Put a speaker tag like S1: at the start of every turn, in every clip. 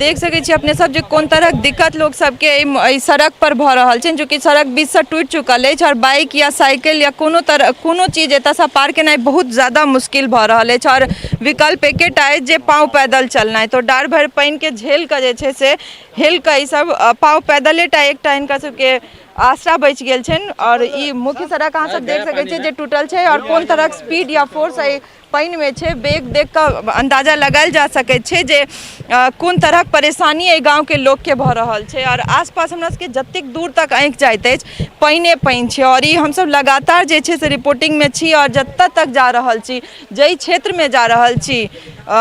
S1: देख सकै छी अपने सब जे कोन तरहक दिक्कत लोक सबके एहि सड़क पर भऽ रहल छै, जो कि सड़क बीचसँ टूटि चुकल अछि आओर बाइक या साइकिल या कोनो तरह कोनो चीज एतऽसँ पार केनाइ बहुत ज्यादा मुश्किल भऽ रहल अछि। आओर विकल्प एकेटा अछि जे पाँव पैदल चलनाइ, तऽ डाँड़ भरि पानिके झेल कऽ जे छै से हेल कऽ ई सब पाँव पैदलेटा एकटा हिनका सबके आसरा बचि गेल छनि। आओर ई मुख्य सड़क अहाँ सब देख सकै छियै जे टूटल छै आओर कोन तरहक स्पीड या फोर्स एहि पानिमे छै, वेग देख कऽ अन्दाजा लगायल जा सकैत छै जे कोन तरहक परेशानी एहि गाँवके लोकके भऽ रहल छै। आओर आसपास हमरा सबके जतेक दूर तक आँखि जाइत अछि पानिए पानि छै। आओर ई हमसब लगातार जे छै से रिपोर्टिंगमे छी आओर जतऽ तक जा रहल छी, जाहि क्षेत्रमे जा रहल छी,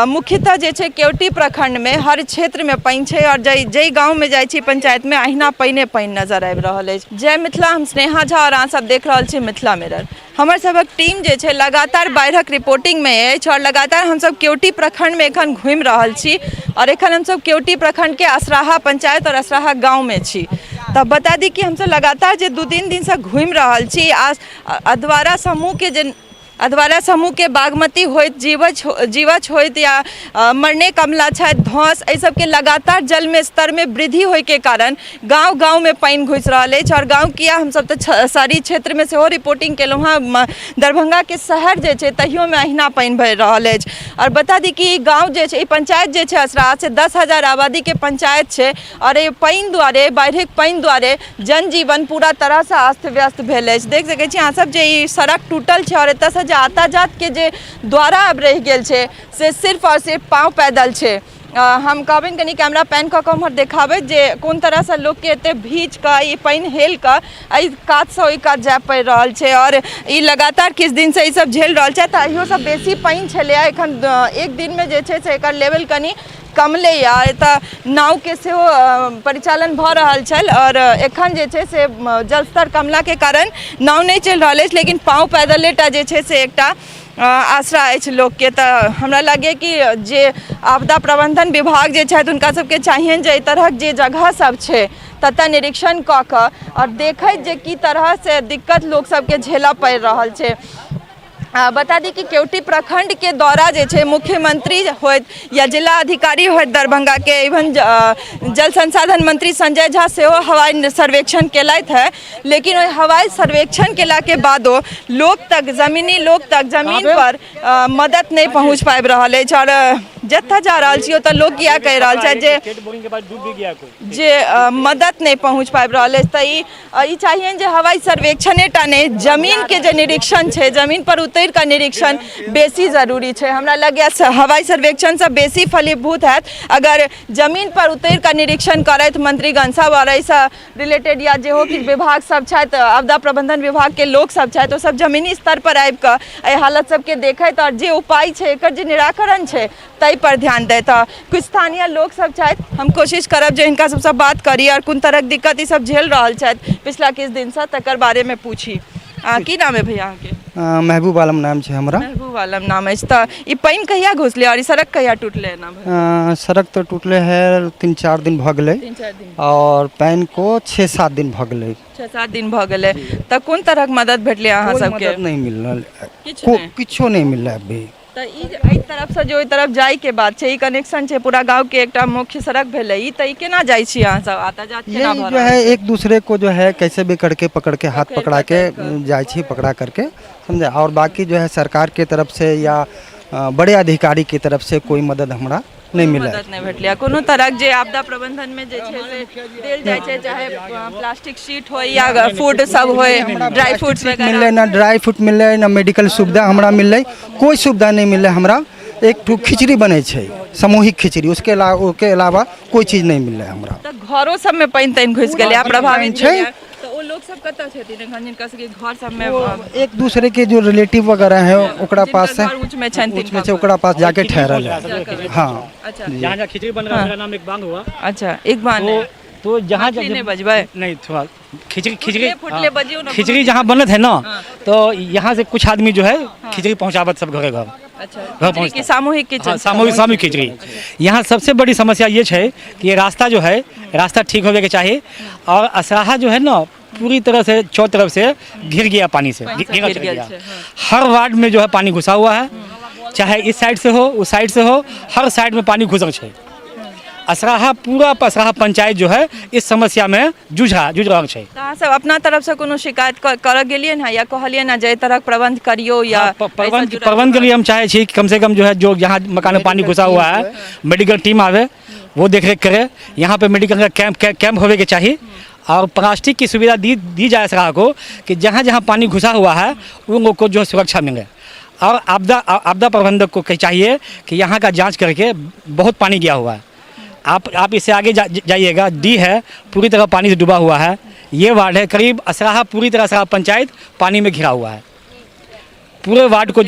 S1: मुख्यतः जे छै केवटी प्रखण्डमे हर क्षेत्रमे पानि छै आओर जाहि जाहि गाँवमे जाइ छी पंचायतमे अहिना पानिए पानि नजर आबि रहल अछि। जय मिथिला, हम स्नेहा झा आओर अहाँ सब देख रहल छी मिथिला मिरर। हमर सभक टीम जे छै लगातार बाढ़िक रिपोर्टिंगमे अछि आओर लगातार हमसभ केवटी प्रखण्डमे एखन घुमि रहल छी आओर एखन हमसभ केवटी प्रखण्डके असराहा पंचायत आओर असराहा गाँवमे छी। तऽ बता दी कि हमसभ लगातार जे 2-3 दिनसँ घुमि रहल छी आ अधवारा समूहके जे अधवारा समूहके बागमती होइत जीवछ होइत या मरने कमला छथि धौस, एहि सबके लगातार जलमे स्तरमे वृद्धि होइके कारण गाँव गाँवमे पानि घुसि रहल अछि। आओर गाँव किया, हमसब तऽ शहरी क्षेत्रमे सेहो रिपोर्टिंग केलहुँ हँ, दरभंगाके शहर जे छै तहियोमे अहिना पानि भरि रहल अछि। आओर बता दी कि ई गाँव जे छै, ई पंचायत जे छै असराहा से 10,000 आबादीके पंचायत छै आओर एहि पानि दुआरे, बाढ़िक पानि दुआरे जनजीवन पूरा तरहसँ अस्त व्यस्त भेल अछि। देख सकै छी अहाँसब जे ई सड़क टूटल छै आओर एतऽसँ जे आताजातके जे द्वारा आब रहि गेल छै से सिर्फ आओर सिर्फ पाँव पैदल छै। हम कहबनि कनि कैमरा पैन कऽ कऽ उम्हर देखाबैत जे कोन तरहसँ लोकके एते भीज कऽ ई पानि हेल कऽ एहि कातसँ ओहि कात जाय पड़ि रहल छै आओर ई लगातार किछु दिनसँ ई सब झेल रहल छै। तऽ अहियोसँ बेसी पानि छलैए, एखन एक दिनमे जे छै से एकर लेवल कनि कमलैए। एतऽ नावके सेहो परिचालन भऽ रहल छल आओर एखन जे छै से जलस्तर कमलाके कारण नाव नहि चलि रहल अछि, लेकिन पाँव पैदलेटा जे छै से एकटा आसरा अछि लोकके। तऽ हमरा लगैए कि जे आपदा प्रबंधन विभाग जे छथि हुनका सबके चाहियनि जे एहि तरहक जे जगह सब छै ततऽ निरीक्षण कऽ कऽ आओर देखैत जे की तरहसँ दिक्कत लोक सबके झेलऽ पड़ि रहल छै। बता दी कि केवटी प्रखंड के दौरा जे छै मुख्यमंत्री होइत या जिला अधिकारी होइत दरभंगा के, इवन जल संसाधन मंत्री संजय झा सेहो हवाई सर्वेक्षण केलथि है, लेकिन ओहि हवाई सर्वेक्षण केला के बादो लोक तक, जमीनी लोक तक, जमीन पर मदद नहि पहुँच पाबि रहल अछि। आओर जतऽ जा रहल छी ओतऽ लोक इएह कहि रहल छथि जे मदद नहि पहुँच पाबि रहल अछि। तऽ ई चाहियनि जे हवाई सर्वेक्षणे टा नहि, जमीनके जे निरीक्षण छै, जमीन पर उतरि कऽ निरीक्षण बेसी जरूरी छै। हमरा लगैए हवाई सर्वेक्षणसँ बेसी फलीभूत हैत अगर जमीन पर उतरि कऽ निरीक्षण करथि मंत्रीगण सब आओर एहिसँ रिलेटेड या जेहो किछु विभाग सब छथि, आपदा प्रबंधन विभागके लोक सब छथि, ओ सब जमीनी स्तर पर आबि कऽ एहि हालत सबके देखैत आओर जे उपाय छै, एकर जे निराकरण छै ताहि पर ध्यान दैत। किछु स्थानीय लोक सब छथि, हम कोशिश करब जे हिनका सबसँ बात करी आओर कोन तरहक दिक्कत ई सब झेल रहल छथि पिछला किछु दिनसँ तकर बारेमे पूछी। की नाम है भैया अहाँके?
S2: महबूब आलम नाम छै हमरा।
S1: महबूब आलम नाम अछि। तऽ ई पानि कहिया घुसलै आओर ई सड़क कहिया टूटलै एना?
S2: सड़क तऽ टूटलै है 3-4 दिन भऽ गेलै।
S1: 3-4 दिन।
S2: आओर पानि को 6-7 दिन भऽ गेलै।
S1: 6-7 दिन भऽ गेलै। तऽ कोन तरहक मदद भेटलै अहाँ
S2: कोइ
S1: सबके?
S2: मदद नहि मिलल।
S1: किछु नहि?
S2: किछो नहि मिललै अभी।
S1: तऽ ई जे एहि तरफसँ जे ओहि तरफ जाइके बात छै, ई कनेक्शन छै पूरा गाँवके एकटा मुख्य सड़क भेलै ई, तऽ ई केना जाइ छी अहाँ सब, आता जात केना
S2: ये
S1: भऽ
S2: जो
S1: रहल
S2: है एक दूसरे को जो है कैसे भी करके पकड़ के हाथ
S1: पकड़
S2: पकड़ा के
S1: पकड़
S2: जाइ छी पकड़ा करके, समझे। और बाकी जो है सरकार के तरफ से या बड़े अधिकारी के तरफ से कोई मदद हमरा नहि मिलल।
S1: मदद नहि भेटलै। कोनो तरहक जे आपदा प्रबंधन मे जे छै से देल जाइ छै, चाहे प्लास्टिक शीट होय या फूड सब होय, ड्राई फ्रूट्स वगैरह
S2: मिललै ना, ड्राई फ्रूट मिललै ना, मेडिकल सुविधा हमरा मिललै, कोइ सुविधा नहि मिललै हमरा। एक ठो खिचड़ी बनै छै, सामूहिक खिचड़ी, उसके अलावा, ओके अलावा कोइ चीज नहि मिललै हमरा।
S1: तऽ घरो सबमे पानि तानि घुसि गेलै आ प्रभावित
S2: छै।
S1: भेलै। तऽ ओ लोक सब कतऽ छथिन एखन जिनका सबके घर सबमे
S2: एक दूसरे के जो रिलेटिव वगैरह है ओकरा
S1: जिनकर
S2: पास से
S1: घर ऊँच में छनि
S2: ऊँच में
S1: तिनका
S2: छै ओकरा पास जाके ठहरल है। हाँ।
S1: अच्छा।
S3: जहाँ जहाँ खिचड़ी बन रहा है मेरा नाम इकबाल हुआ।
S1: अच्छा, इकबाल
S3: तो
S1: है।
S3: तो जहाँ
S1: मैथिली नहीं बजबै?
S3: नहीं, थोड़ा खिचड़ी, खिचड़ी,
S1: फुटले
S3: हाँ।
S1: बजियौ ना।
S3: खिचड़ी जहाँ बनत है ना, तो यहाँ से कुछ आदमी जो है खिचड़ी पहुँचावत सब घरे घर।
S1: अच्छा,
S3: घर
S1: खिचड़ी
S3: पहुँचता।
S1: की सामूहिक किचन?
S3: हाँ, सामूहिक, सामूहिक खिचड़ी। यहाँ सबसे बड़ी समस्या ये है कि ये रास्ता जो है, रास्ता ठीक होने के चाहिए। और असराहा जो है ना पूरी तरह से चौ तरफ से घिर गया पानी से,
S1: पानी से
S3: घिरा
S1: घिर
S3: चल
S1: गया
S3: गया।
S1: है, हाँ।
S3: हर वार्ड में जो है पानी घुसा हुआ है, चाहे इस साइड से हो उस साइड से हो, हर साइड में पानी घुसल है। असराहा, पूरा असराहा पंचायत जो है इस समस्या में जूझ रहा है।
S1: तऽ अहाँ सब अपना तरफसँ कोनो शिकायत करऽ गेलियै हँ या कहलियै ने जे एहि तरहक प्रबंध करियौ या
S3: हाँ, प्रबंध
S1: एहिसँ जुड़ल?
S3: प्रबंध के लिए हम चाहे छी कि कम से कम जो है, जो यहाँ मकान में पानी घुसा हुआ है, मेडिकल टीम आवे, वो देख रेख करे। यहाँ पे मेडिकल का कैंप कैंप होवे के चाहिए और प्लास्टिक की सुविधा दी दी जाए सरकार को कि जहाँ जहाँ पानी घुसा हुआ है, उन लोग को जो है सुरक्षा मिले। और आपदा आपदा प्रबंधक को चाहिए कि यहाँ का जांच करके, बहुत पानी गया हुआ है। आप इससे आगे जाइएगा, डी है, पूरी तरह पानी से डूबा हुआ है। ये वार्ड है, करीब असराहा, पूरी तरह असराहा पंचायत पानी में घिरा हुआ है। पूरे वार्ड को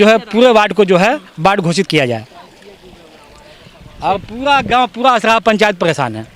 S3: जो है बाढ़ घोषित किया जाए और पूरा गांव, पूरा असराहा पंचायत परेशान है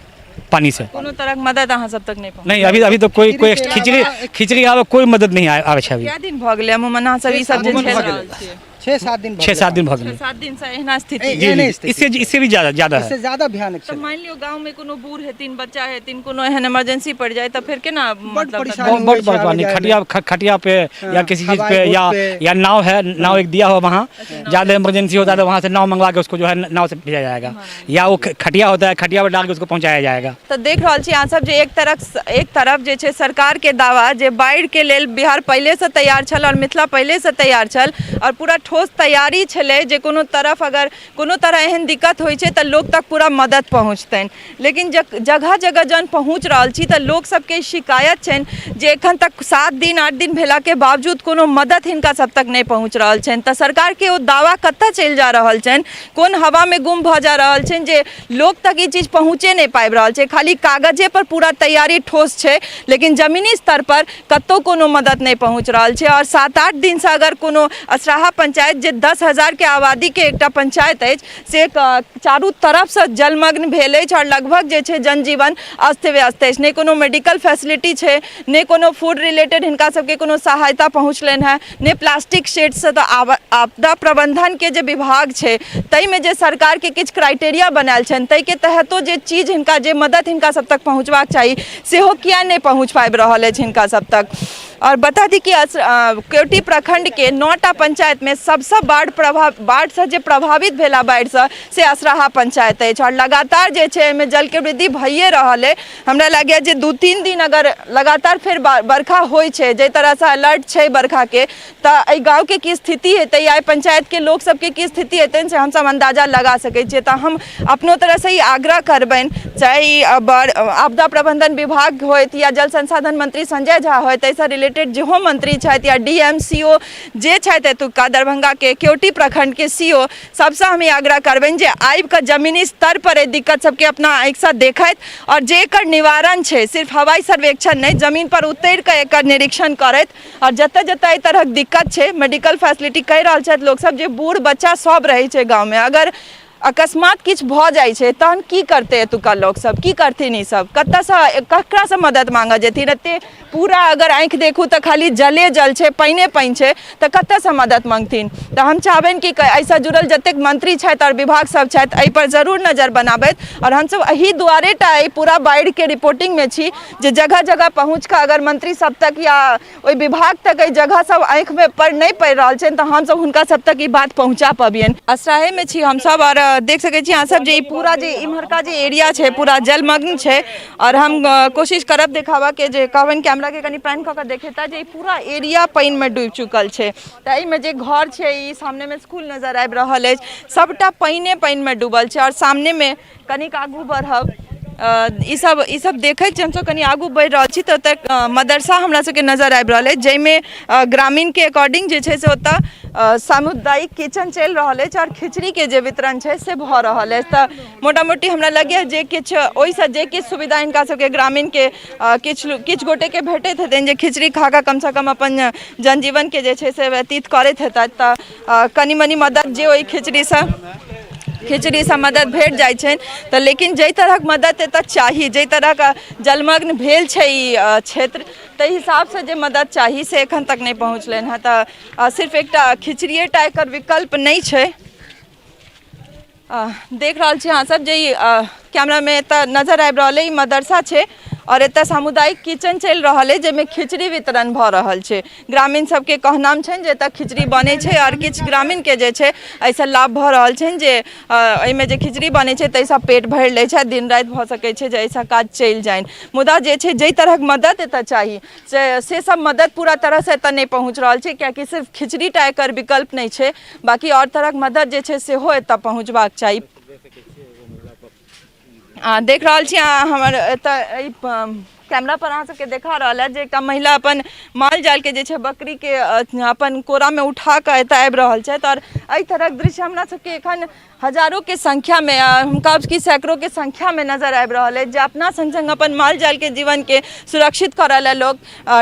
S3: पानी से।
S1: कोनो तरहक मदद अहाँ सब तक नहि पहुँच
S3: नहीं, अभी अभी तो कोई कोई खिचड़ी खिचड़ी आवे, कोई मदद नहीं आवे छै अभी।
S1: कए दिन भऽ गेलै अमूमन अहाँ सब ई सब जे
S2: अमूमन
S1: झेल
S2: भऽ
S1: रहल
S2: गेलै।
S1: छियै?
S2: 6-7 दिन भऽ
S3: 6-7 दिन भऽ
S1: छह
S3: गेलै।
S1: 7 दिन से एहना स्थिति?
S2: ए-
S3: जी।
S2: एहने
S3: जी।
S2: स्थिति।
S3: इससे इससे भी ज़्यादा ज़्यादा
S2: इससे
S3: है।
S2: ज्यादा भयानक
S1: तऽ
S2: छै।
S1: मानि लियौ गाँवमे कोनो बूढ़ हेथिन, बच्चा हेथिन, कोनो एहन इमरजेंसी पड़ि जाय तऽ फेर केना मतलब?
S2: परेशानी
S3: बहुत बहुत
S2: होइ छै
S3: परेशानी।
S2: आबै
S3: खटिया, खटिया पे या किसी चीज़
S2: हवाई
S3: पे
S2: बोट
S3: या
S2: पे।
S3: या नाव है, नाव एक दिया हुआ, वहाँ ज़्यादा इमरजेंसी होता है तो वहाँ से नाव मंगवा के उसको जो है नाव से भेजा जाएगा या वो खटिया होता है, खटिया पर डाल के उसको पहुँचाया जाएगा।
S1: तऽ देख रहल छी अहाँ सब जे एक तरफ जे छै सरकारके दावा जे बाढ़िके लेल बिहार पहिलेसँ तैयार छल आओर मिथिला पहिलेसँ तैयार छल आओर पूरा ठोस तैयारी छलै जे कोनो तरफ अगर कोनो तरह एहन दिक्कत होइ छै तऽ लोक तक पूरा मदद पहुँचतनि। लेकिन जगह जगह जहन पहुँच रहल छी तऽ लोक सबके शिकायत छनि जे एखन तक 7 दिन 8 दिन भेलाके बावजूद कोनो मदद हिनका सब तक नहि पहुँच रहल छनि। तऽ सरकारके ओ दावा कतऽ चलि जा रहल छनि, कोन हवामे गुम भऽ जा रहल छनि जे लोक तक ई चीज पहुँचे नहि पाबि रहल छै? खाली कागजे पर पूरा तैयारी ठोस छै, लेकिन जमीनी स्तर पर कतहु कोनो मदद नहि पहुँच रहल छै। आओर 7-8 दिनसँ अगर कोनो असराहा पंचायत, जे 10,000के आबादीके एकटा पंचायत अछि, से चारू तरफसँ जलमग्न भेल अछि आओर लगभग जे छै जनजीवन अस्त व्यस्त अछि। नहि कोनो मेडिकल फैसिलिटी छै, नहि कोनो फूड रिलेटेड हिनका सबके कोनो सहायता पहुँचलनि हेँ, नहि प्लास्टिक शेडसँ। तऽ आपदा प्रबंधनके जे विभाग छै, ताहिमे जे सरकारके किछु क्राइटेरिया बनायल छनि, ताहिके तहतो जे चीज हिनका, जे मदद हिनका सब तक पहुँचबाक चाही, सेहो किया नहि पहुँच पाबि रहल अछि हिनका सब तक? और बता दी कि केवटी प्रखंड के 9टा पंचायत में सबसँ बाढ़ प्रभाव, बाढ़सँ जे प्रभावित भेला बाढ़िसँ, से असराहा पंचायत अछि। और लगातार जे छै एहिमे जलके वृद्धि भइए रहल अछि। हमरा लागैए जे 2-3 दिन अगर लगातार फेर बरखा होइ छै, जाहि तरहसँ अलर्ट छै बरखाके, तऽ एहि गाँवके की स्थिति हेतै या एहि पंचायतके लोक सबके की स्थिति हेतनि, से हमसब अन्दाजा लगा सकै छियै। तऽ हम अपनो तरहसँ ई आग्रह करबनि, चाहे ई आपदा प्रबंधन विभाग होइत या जल संसाधन मंत्री संजय झा होइत, एहिसँ रिलेटेड जेहो मंत्री छथि या डी एम, सी ओ जे छथि एतुक्का दरभंगाके, केवटी प्रखंडके सी ओ, सबसँ हम ई आग्रह करबनि जे आबि कऽ जमीनी स्तर पर एहि दिक्कत सबके अपना आँखिसँ देखथि आओर जे एकर निवारण छै, सिर्फ हवाई सर्वेक्षण नहि, जमीन पर उतरि कऽ एकर निरीक्षण करथि। आओर जतऽ जतऽ एहि तरहक दिक्कत छै, मेडिकल फैसिलिटी, कहि रहल छथि लोकसब जे बूढ़ बच्चा सब रहै छै गाँवमे, अगर अकस्मात किछु भऽ जाइ छै तहन की करतै एतुक्का लोकसब? की करथिन ईसब? कतऽसँ, ककरासँ मदद माँगऽ जेथिन? एते पूरा अगर आँखि देखू तऽ खाली जले जल छै, पानिए पानि छै, तऽ कतऽसँ मदद मङ्गथिन? तऽ हम चाहबनि कि एहिसँ जुड़ल जतेक मंत्री छथि आओर विभाग सब छथि, एहिपर जरूर नजर बनाबथि। आओर हमसब एहि दुआरे टा एहि पूरा बाढ़िके रिपोर्टिंगमे छी जे जगह जगह पहुँच कऽ अगर मंत्री सब तक या ओहि विभाग तक एहि जगह सब आँखिमे पर नहि पड़ि रहल छनि, तऽ हमसब हुनका सब तक ई बात पहुँचा पबियनि। असराहेमे छी हमसब आओर देख सकै छी अहाँसब जे ई पूरा जे इम्हरका जे एरिया छै, पूरा जलमग्न छै। आओर हम कोशिश करब देखाबऽके, जे कहबनि कैमराके कनि पैन कऽ कऽ देखेता जे ई पूरा एरिया पानिमे डूबि चुकल छै। तऽ एहिमे जे घर छै, ई सामनेमे स्कूल नजर आबि रहल अछि, सबटा पानिए पानिमे डूबल छै। आओर सामनेमे कनिक आगू बढ़ब, ईसब ईसब देखैत जे हमसब कनि आगू बढ़ि रहल छी तऽ ओतऽ मदरसा हमरा सबके नजर आबि रहल अछि, जाहिमे ग्रामीणके अकॉर्डिंग जे छै से ओतऽ सामुदायिक किचन चलि रहल अछि आओर खिचड़ीके जे वितरण छै से भऽ रहल अछि। तऽ मोटा मोटी हमरा लगैए जे किछु ओहिसँ जे किछु सुविधा हिनका सबके ग्रामीणके किछु किछु गोटेके भेटैत हेतनि, जे खिचड़ी खा कऽ कमसँ कम अपन जनजीवनके जे छै से व्यतीत करैत हेतथि, तऽ कनि मनि मदद जे ओहि खिचड़ीसँ खिचड़ीसँ मदद भेट जाइ छनि। तऽ लेकिन जाहि तरहक मदद एतऽ चाही, जाहि तरहक जलमग्न भेल छै ई क्षेत्र, ताहि हिसाबसँ जे मदद चाही से एखन तक नहि पहुँचलनि हँ। तऽ सिर्फ एकटा खिचड़िए टा एकर विकल्प नहि छै। देख रहल छी अहाँसब जे ई कैमरामे एतऽ नजर आबि रहल अइ, ई मदरसा छै। आओर एतय सामुदायिक किचन चलि रहल अछि, जाहिमे खिचड़ी वितरण भऽ रहल छै। ग्रामीण सबके कहनाम छनि जे एतय खिचड़ी बनै छै आओर किछु ग्रामीणके जे छै एहिसँ लाभ भऽ रहल छनि, जे एहिमे जे खिचड़ी बनै छै ताहिसँ पेट भरि लै छै, दिन राति भऽ सकै छै जे एहिसँ काज चलि जानि। मुदा जे छै, जाहि तरहक मदद एतय चाही से सब मदद पूरा तरहसँ एतय नहि पहुँच रहल छै, कियाकि सिर्फ खिचड़ी टा एकर विकल्प नहि छै, बाँकी आओर तरहक मदद जे छै सेहो एतय पहुँचबाक चाही। देख रहल छी अहाँ, हमर एतऽ एहि कैमरा पर अहाँ सबके देखा रहल है जे एकटा महिला अपन माल जाल के जे छै बकरीके अपन कोरामे उठा कऽ एतऽ आबि रहल छथि। आओर एहि तरहक दृश्य हमरा सबके एखन हजारोके संख्यामे, हम कहब कि सैकड़ोके संख्यामे नजर आबि रहल अछि, जे अपना सङ्ग सङ्ग अपन माल जालके जीवनके सुरक्षित करऽ लए लोक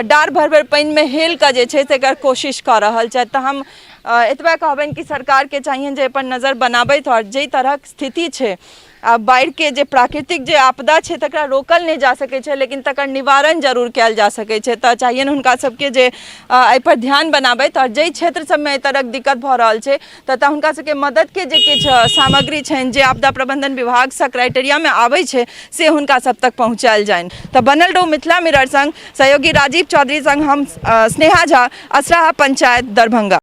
S1: डाँड़ भरि भरि पानिमे हेल कऽ जे छै से एकर कोशिश कऽ रहल छथि। तऽ हम एतबा कहबनि कि सरकारके चाहियनि जे एहिपर नजर बनाबथि, आओर जाहि तरहक स्थिति छै आ बाढ़िके जे प्राकृतिक जे आपदा छै तकरा रोकल नहि जा सकै छै, लेकिन तकर निवारण जरूर कयल जा सकै छै। तऽ चाहियनि हुनका सबके जे एहिपर ध्यान बनाबथि, आओर जाहि क्षेत्र सबमे एहि तरहक दिक्कत भऽ रहल छै ततऽ हुनका सबके मददके जे किछु सामग्री छनि, जे आपदा प्रबंधन विभागसँ क्राइटेरियामे आबै छै, से हुनका सब तक पहुँचायल जानि। तऽ बनल रहू मिथिला मिरर संग। सहयोगी राजीव चौधरी संग हम स्नेहा झा, असराहा पंचायत, दरभंगा।